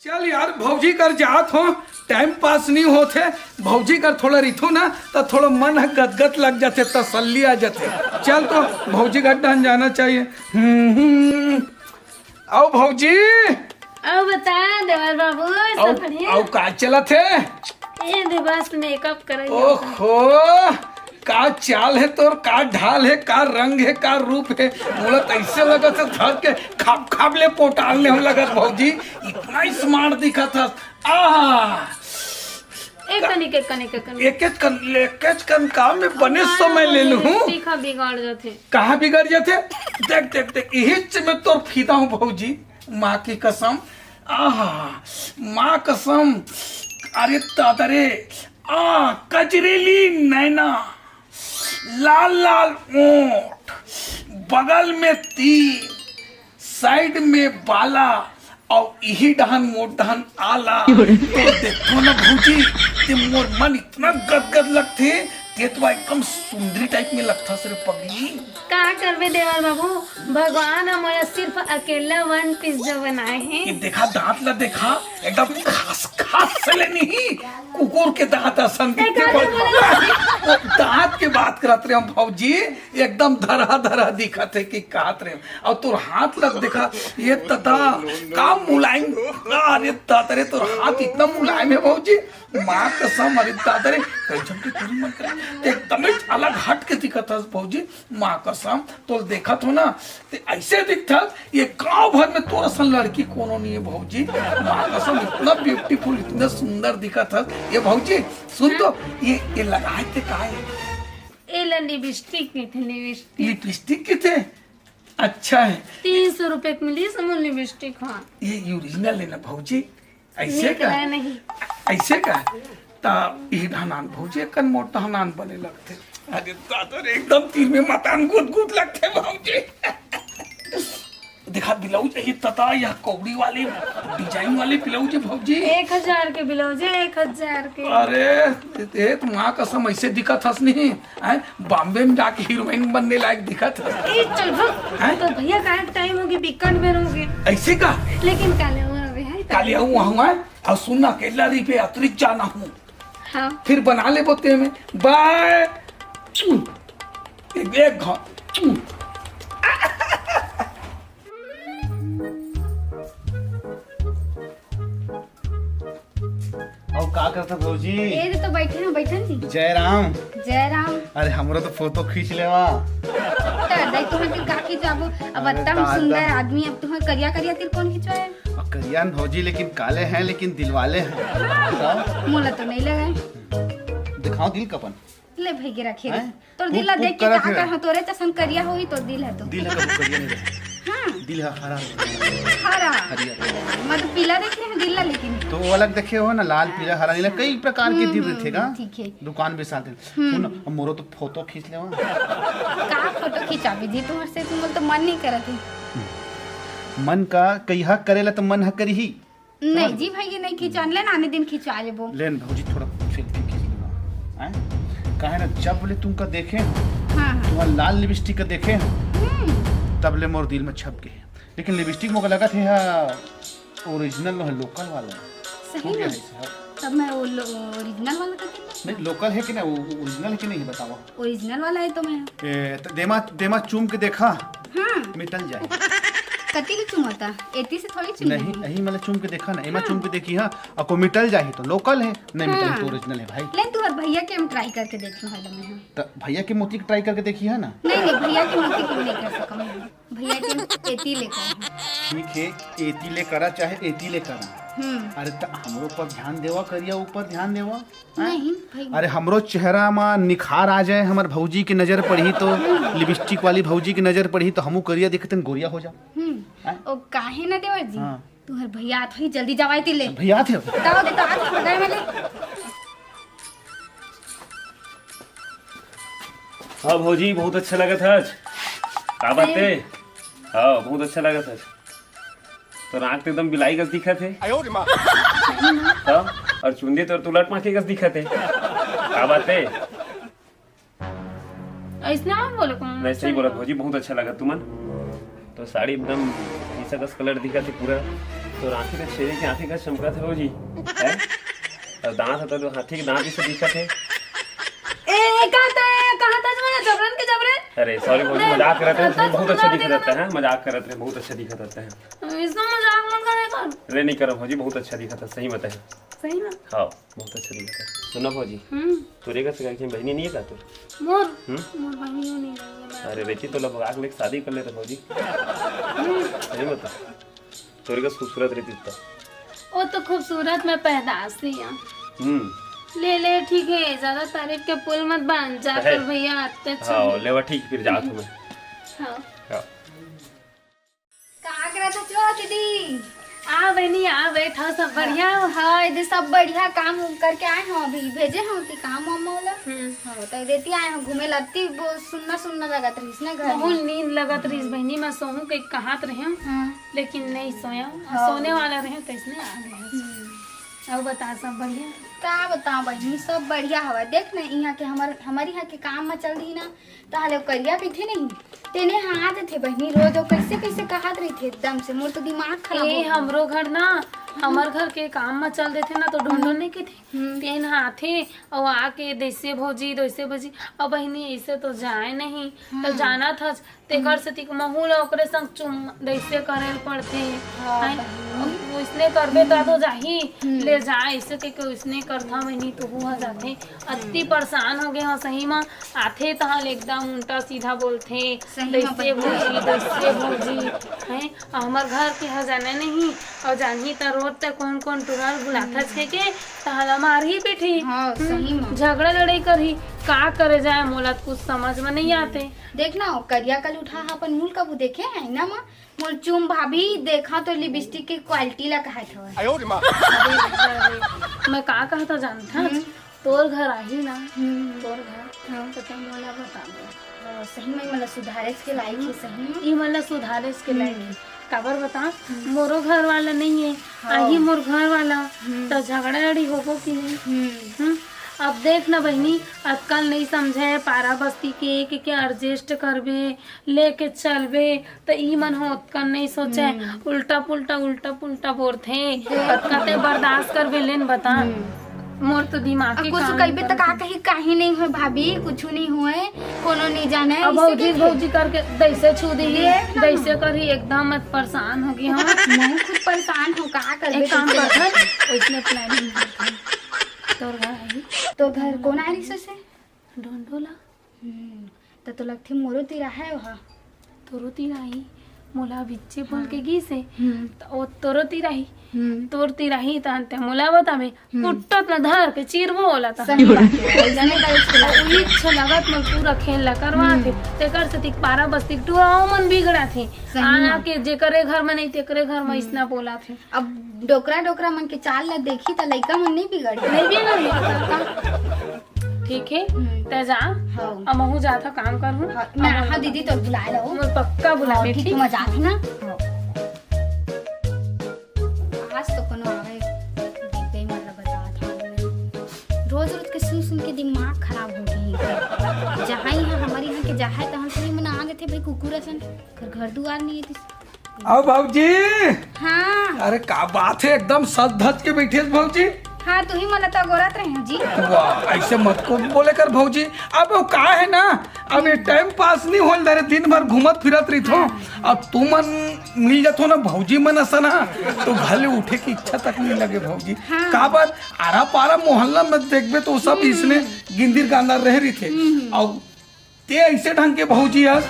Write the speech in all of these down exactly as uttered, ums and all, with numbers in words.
चल यार, भौजी कर जात हो, टाइम पास नहीं होथे। भौजी कर थोड़ा रिथो ना, त थोड़ा मन ह गदगद लग जाथे, तसल्ली आ जाथे। चल तो, भौजी कर डहन जाना चाहिए। हम्म, हम्म। आओ भौजी। आओ बता देवर बाबू, सब अउ बढ़िया? अउ का चलत हे? ए दे बस मेकअप करत हे। ओहो, का चाल हे तोर, का ढाल हे, का रंग हे, का रूप हे। मोला त अइसे लगत हे धर के खाप खाप ले पोटाल ले हम लगत भौजी। इतना स्मार्ट दिखत हस। आह! एक कनिक, एक कनिक, एक कनिक। एकेच कन, एकेच कन का मैं बने समय ले लूं। लिपस्टिक ह बिगड़ जाथे। कहाँ बिगड़ जाथे? देख, देख, देख, इही से मैं तोर फिदा हूँ भौजी, माँ की कसम। आहा, माँ कसम। अरे दादा रे, आ, कजरेली नैना, लाल लाल ओंठ, बगल में तीन, साइड में बाला, अउ इही डहन मोर डहन आला। तो देखो ना भौजी, ते मोर मन इतना गदगद लगथे, ते तो एकदम सुंदरी टाइप में लगथस रे पगली। का करबे देवर बाबू, भगवान ह मोला सिर्फ अकेला वन पीस जो बनाए हे। ये देखा दांत ला देखा, एकदम खास खास से ले नहीं, कुकुर के दांत असन दिखथे। वो दांत के बात करत रहे हम भौजी, एकदम धरा धरा दिखत हे कि कहत रहे। अउ तोर हाथ लग देखा, ये तता का मुलायम, अरे दादा रे, तोर हाथ इतना मुलायम हे भौजी, माँ कसम, अरे दादा रे, कई झन के चूरी मन करे, एकदम अलग हट के दिखत हस भौजी, माँ कसम। तो देखत हो ना, ते ऐसे दिखत हस, ये गांव भर में तोर असन लड़की कोनो नहीं है भौजी, माँ कसम, इतना ब्यूटीफुल, इतना सुंदर दिखत हस। ये भौजी, सुन तो, ये ये लगाए ते का है? एला लिपस्टिक कहिथे, लिपस्टिक। लिपस्टिक कहिथे? अच्छा है। तीन सौ रुपए के मिली समूह लिपस्टिक। हाँ, ये ओरिजिनल है ना भौजी? ऐसे का? नहीं। ऐसे का? ता ये ढनान भौजी कन मोटा हनान बने लगथे। अरे दादा रे, एकदम तीर में मतान गुद गुद लगथे भौजी। देखा ब्लाउज, ये तता या कौड़ी वाली डिजाइन वाली ब्लाउज है भौजी। एक हजार के ब्लाउज है, एक हजार के। अरे, ये तो माँ कसम ऐसे दिखत हस नहीं, हैं? बॉम्बे में जाके हीरोइन बनने लायक दिखत हस। ए, चल भाग। हैं? तो भैया का टाइम होगे, बिकट बेर होगे। ऐसे का? लेकिन काले हुआ अबे है। काले हुआ हुआ है। और सुनना, केला री पे अतरिक जाना हूँ। हाँ। फिर बना ले बोते में। बाय। एक, एक घा-, अउ का करत भौजी? ये तो बैठे हैं, बैठे नहीं। जय राम। जय राम। अरे हमरो तो फोटो खींच लेवा। तो दाई तुम्हें फिर का खींचाबो? अब अरे अत्ता हम दादा। सुंदर आदमी, अब तुम्हें करिया करिया तिर कौन खिंचवाए? अब करिया न भौजी, लेकिन काले हैं, लेकिन दिलवाले हैं। हाँ। मोला तो नहीं लगा है। दिखाओ दिल कपन। ले भैया रखे रे। हैं? तोर दिल ला देख के का कर हो, तोरे चसन करिया होई तोर दिल है तो। दिल है कबो करिया नहीं रहे। हाँ। दिल है हरा रहे। हरा। हरियर। मैं तो पीला देखे हूँ दिल ला लेकिन। तो वो अलग देखे हो ना, लाल, पीला, हरा, नीला, कई प्रकार के दिल हम्म, रथे का। ठीक है। दुकान भी साथ है। हम्म। सुन, अब मोरो तो फोटो खींच लेवा। का फोटो खिंचाबे जी तुम्हार से, तुम तो मन नहीं करत है। मन का कहिया करेला तो मन ह करिही। नहीं जी भैया, नहीं खिंचान, लेन आने दिन खिंचा लेबो। लेन भौजी, थोड़ा सेल्फी खींच लेना। हैं? काहे ना, जब ले तुमका देखे हूँ, हाँ, हाँ। तुम्हार लाल लिपस्टिक का देखे हूँ, हम्म। तब ले मोर दिल में छप गए। लेकिन लिपस्टिक मोका लगत है, हाँ, ओरिजिनल है, लोकल वाला। सही हो गया में? है, हाँ। तब मैं वो लो-, ओरिजिनल वाला का कितना? नहीं, लोकल है कि नहीं, वो ओरिजिनल है कि नहीं, बताओ। ओरिजिनल वाला है तो मैं। ए, त देमा, देमा चूम के देखा, हाँ। मिटल जाए। कति ले चुमता? एती से थोड़ी चुम नहीं, देही। यही मतलब चूम के देखा ना, एमा हाँ। चूम के देखी हा, अको मिटल जाही तो लोकल है, नहीं मिटल हाँ। तो ओरिजिनल है भाई। ले तू और भैया के हम ट्राई करके देख लो, है मैं हाँ। त भैया के मोती के ट्राई करके देखी हा ना। नहीं, नहीं, भैया के मोती के नहीं कर सकम मैं। भैया के एती ले कर। ठीक है, एती ले करा चाहे एती ले करा। हम्म। अरे त हमरो पर ध्यान देवा, करिया ऊपर ध्यान देवा। हैं? नहीं, भाई। अरे, हमरो चेहरा म निखार आ जाए, हमर भौजी के नजर पड़ही तो, हम्म। लिपस्टिक वाली भौजी के नजर पड़ही तो हमू करिया दिखतन गोरिया हो जा। हम्म। हैं? ओ, काहे ना देवर जी? हाँ। तुहर भैया आत होही, जल्दी जावा एती ले। भैया आत हे? ताव दे, ताव दे, बगल में ले। हाँ भौजी, बहुत अच्छा लगत हे आज। का बात हे? हाँ, बहुत अच्छा लगत हे आज। तोर आँख तो एकदम बिलाई कस दिखत हे। आयो रे माँ। हाँ, और चुंदी तो उलट माँ के कस दिखत हे। का बात हे? ऐसना हम बोले कौन? नहीं, सही बोला भौजी, बहुत अच्छा लगा तुमन। तो साड़ी एकदम भैंसा कस कलर दिखत हे पूरा। तोर आँखी तो शेरे के आँखी कस चमकत हे भौजी, हैं? अउ दाँत ह तो हाथी के दाँत जइसे दिखत हे। ए, ए, कहाँ था, कहाँ था तुम्हारा जबरन के जबरन? अरे सॉरी भौजी, मजाक करत रहेन, बहुत अच्छा दिखत रहता है, मजाक करत रहेन, बहुत अच्छा दिखत रहता है। इसका मजाक मत करे कर। अरे नहीं करव भौजी, बहुत अच्छा दिखत हे, सही बताएँव। सही में? हाँ, बहुत अच्छा दिखत हे। सुन ना भौजी, हम्म। तोरे कस कहीं बहिनी नहीं हे का तोर? मोर? हम्म? मोर बहिनी नहीं हे, मैं अरे रहती तो लबगा के लेके शादी कर लेते भौजी। हम्म। सही बता। तोरे कस खूबसूरत रहती तो। वो तो खूबसूरत में पैदाश ही है। हम्म। ले ले, ठीक है, ज्यादा तारीफ के पुल मत बांध, जा अहे। तोर भैया आते हाँ, ले वा, ठीक, फिर जात हूँ मैं। हाँ। हाँ। का करत हव दीदी? आ बहिनी, आ, बैठ, सब बढ़िया? हाँ, इधर सब बढ़िया, काम उम करके आए हव, अभी भेजे हव ती काम वाम वाला। हम्म। हाँ, तो देती आए हव घूमे ला, अत्ती वो सुन्ना सुन्ना लगत रहिस ना घर में। बहुत नींद लगत रहिस बहिनी, मैं सोहूं के कहत रहेंव, हाँ। लेकिन नहीं सोएंव, हाँ। सोने वाला रहेंव, तो इसने आ गए। हम्म। अउ बता, सब बढ़िया? का बताओ बहिनी, सब बढ़िया हवय। देख ना, इहाँ के हमर, हमर इहाँ के काम म चल दिही ना, ताहले करिया कहिथे नहीं, तेने हा आ जथे बहिनी, रोज अउ कइसे कइसे कहत रहिथे एकदम से, मोर तो दिमाग खराब ए, हो गे। हमरो घर ना, हमर घर के काम म चल देथे ना, तो ढोंढो नहीं कहिथे। हम्म। तेन हा आथे, अउ आके, "दइसे भौजी, दइसे भौजी।" अब बहिनी, अइसे तो जाए नहीं, तो हाँ। जानत हस, तेकर सेती महू ल ओकरे संग चुम-, दइसे करे ल पड़थे। हाँ, हैं? बहिनी। अब ओइसने करबे त तो जाही, हम्म। ले जा, अइसे कहिके ओइसने करथव बहिनी, तो हुआ जाथे। अत्ती हम्म। परेशान हो गे हव सही म, आथे तहाँ ले एकदम उल्टा सीधा बोलथे, सही म "दइसे बहिनी। भौजी, दइसे भौजी", हैं? अउ हमर घर के ह जाने नहीं, अउ जानही त रोज त कौन कौन टुरा ल बुलाथस कहिके, तहाँ ल मारही पीटही। हाँ, सही म। झगड़ा लड़ाई करही, का करे जाए, मोला त कुछ समझ म नहीं आथे। देख ना, वो करिया कल उठा हा अपन मुँह ल कभू देखे हे ना माँ? मोर चुम भाभी, देखा तो लिपस्टिक के क्वालिटी ला कहत हवय। मैं का कहत हव जानथस? हम्म। तोर घर आही ना, हम्म। तोर घर, हाँ। तो तैं मोला बता दे। हाँ, सही में मोला सुधारे के लायक हे, सही में। ई मोला सुधारे के लायक हे। हम्म। काबर बता, हम्म। मोरो घर वाला नहीं हे, हाँ। आही मोर घर वाला, हम्म। तो झगड़ा लड़ी होबो कि नहीं? हम्म। हम्म? अब देख ना बहिनी, अक्कल नहीं समझे, पारा बस्ती के, के, के adjust करबे, लेके चलबे, त ई मन ह ओतका नइ सोचय, हम्म। उल्टा पुल्टा, उल्टा पुल्टा बोलथे। देख अतका ते बर्दाश्त करबे, लेन बता। हम्म। मोर तो दिमाग अब के कुछ काम कहिबे नहीं त का करत हे। कही, "काही नहीं होय भाभी, कुछु नहीं होय, कोनो नहीं जाने," अब ऐसे भौजी, कहिथे। भौजी करके दैसे छू दिही, देख ना। दैसे करही, एकदम मैं परेशान हो गई हूँ। मैं खुद परेशान हूँ, का करबे एक काम तुझसे? करथन, ओइसने planning करथन। तोर घर आही? तोर घर कोन आय रिहिस हे? ढोंढोला। हम्म, त तो लगथे मोरो तीर आहे ओहा। तोरो तीर आही, मोला बिच्चे बोल के हाँ। गीस हे। हम्म। त ओ तोरो तीर आही, हम्म। तोर तीर आही, त अंते मोला बताबे, हम्म। कुट्टत न धर के चीरबो ओला त। सही बात हे, अइसने करे छे। अउ इच्छा लगत में पूरा खेल ला करवात हे। हम्म। तेकर से तिक पारा बस्ती के टुरा ओ मन बिगड़ात हे। सही आना बात। के जेकरे घर में नहीं, तेकरे घर में हम्म। इसना बोलात हे। अब डोकरा डोकरा मन के चाल ला देखी त लइका मन नहीं बिगड़ही। नहीं बिगड़ही। ठीक हे, हम्म। तै जा। हाँ। अब महू जात हव काम करहूँ। हाँ, मैं, अब हाँ, दीदी तो बुलाए ला। मोर पक्का बुलाबे, हाँ, ठीक ठीक? हे, मैं जात हूँ ना। हाँ। आज तो कोनो आवे, दीदी मन ला बतात हूँ। रोज रोज के सुन सुन के दिमाग खराब हो गई हे। जहाँ यहाँ हमर यहाँ के जाहे तहाँ से मन आ जाथे भाई कुकुर असन। घर, घर दुआर नहीं हे। अउ भौजी। हाँ। अरे का बात हे, एकदम सज धज के बैठे हस भौजी। हाँ, तुही मन ला तो अगोरत रहे हूँ जी। वाह, अइसे मत को बोले कर भौजी। अब वो का हे ना, अब ये time pass नहीं होल धरे, दिन भर घूमत फिरत रहिथो। हाँ। अब तुमन मिल जाथो ना भौजी मन असन ना, तो घर ले उठे के इच्छा तक नहीं लगे भौजी। हाँ। काबर आरा पारा मोहल्ला में देखबे तो सब हम्म। इसने गिंदिर गांदर रहे रहिथे। हम्म। अउ ते अइसे ढंग के भौजी हस,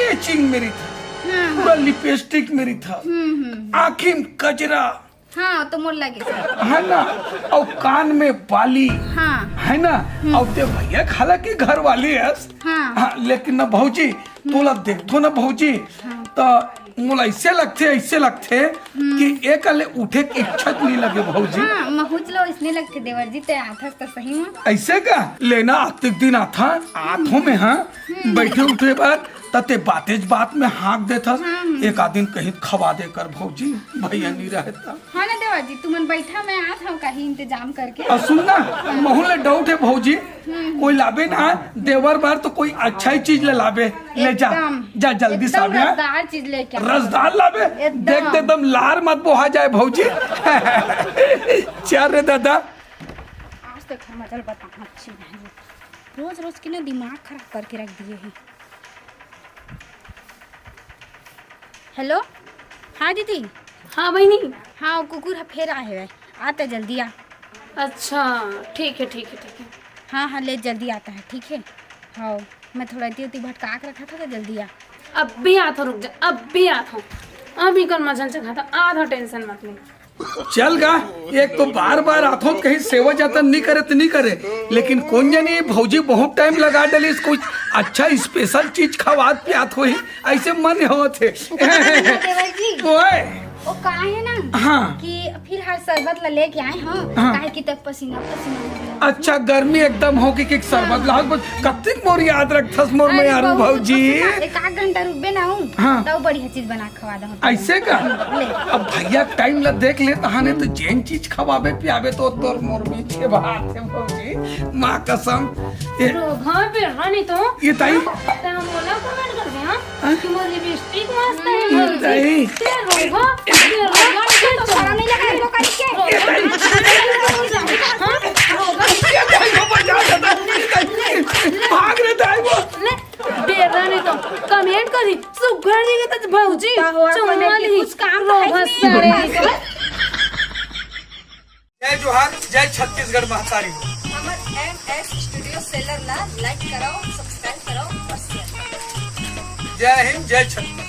matching में रहिथे, हाँ, पूरा हाँ। Lipstick में रहिथे, हम्म, हम्म। आँखी में कजरा, हाँ, तो मोर लगे से। हे ना, अउ कान में बाली, हाँ। हे ना, हम्म। अउ ते भैया के हालांकि घर वाली हस, हाँ। हाँ, लेकिन ना भौजी, तोला देखथो ना भौजी, हाँ। त मोला अइसे लगथे, अइसे लगथे हम्म। कि एक ले उठे के इच्छा नहीं लगे भौजी। हाँ, महूच ला अइसने लगथे देवर जी, ते आथस त सही में। अइसे का? लेना अतेक दिन आथा, आथो में, हाँ, हम्म। बैठे उठे बर, अते बातेच बात में हाँक देथस। हम्म। एक आध दिन कहीं खवा दे कर भौजी, भैया नहीं रहे त। हाँ ना देवर जी, तुमन बैठा, मैं आत हूँ कहीं इंतजाम करके। अउ सुन ना, महूँ ले डाउट हे भौजी, कोई लाबे ना, देवर बार तो कोई अच्छा ही चीज ले लाबे, ले जा, एकदम। जा जल्दी से एकदम आबे, हाँ। रसदार चीज लेके आ। रसदार लाबे, एकदम। देख दे एकदम लार मत बोहा जाए भौजी। चल रे दादा। आज तो घर मचल बताना अच्छी नहीं, रोज रोज के ना दिमाग खराब करके रख दिए हैं। हेलो, हाँ दीदी। हाँ बहिनी। हाँ, वो कुकुर ह फेर आए हवय, आ त जल्दी आ। अच्छा, ठीक है, ठीक है, ठीक है। हाँ हाँ, ले जल्दी आता है, ठीक है। हाँ, मैं थोड़ा इतनी उतनी भटका के रखा था, तो जल्दी आ। अब भी आता, रुक जा, अब भी आता हूँ। अभी कौन मजल चखा था, आधा टेंशन मत ले। चल गा, एक तो बार बार आथो त कहीं सेवा जतन नहीं करे त नहीं करे, लेकिन कोन जनी भौजी बहुत टाइम लगा डलिस, कुछ अच्छा स्पेशल चीज खवात पियात होही, ऐसे मन होत हे। देवर जी, ओए। वो का है ना हाँ। कि फिलहाल शरबत ला लेके आए हो, हाँ। काहे कि तक पसीना पसीना हो गया। अच्छा, गर्मी एकदम हो कि, कि शरबत हाँ। लाहौल, कतिक मोर याद रखथस मोर अरे, मयारू बहुत भौजी। पसीना, एक आध घंटा रुकबे ना हूँ, हाँ। तब बढ़िया चीज बना खवा दो। ऐसे का? ले। अब भैया टाइम ला देख ले, तहाने तो जेन चीज खवाबे पियाबे तो तोर मोर बीच के बात है भौजी, माँ कसम। ये रोगहा बेरा नहीं तो। ये ताई। ते मोला कमेंट कर दे, हाँ? हाँ? कि मोर लिपस्टिक मस्त है, ये भौजी। ताई। ते रोगहा, ते रोगहा, ते तो सारा नहीं लगा, इनको करी के। रोगहा। हाँ? रोगहा। ये ताई को बचा देता। भाग रे ताई वो। ले। बेरा नहीं तो कमेंट करी, सुघर नहीं तो भौजी, का हुआ, चुम्मा कोने की ली, कुछ काम तो है रोगहा कि नहीं? सारे। जय जोहार, जय छत्तीसगढ़ महतारी। हमर एम एस स्टूडियो सेलर ला लाइक कराओ, सब्सक्राइब कराओ और शेयर कराओ। जय हिंद, जय छत्तीसगढ़।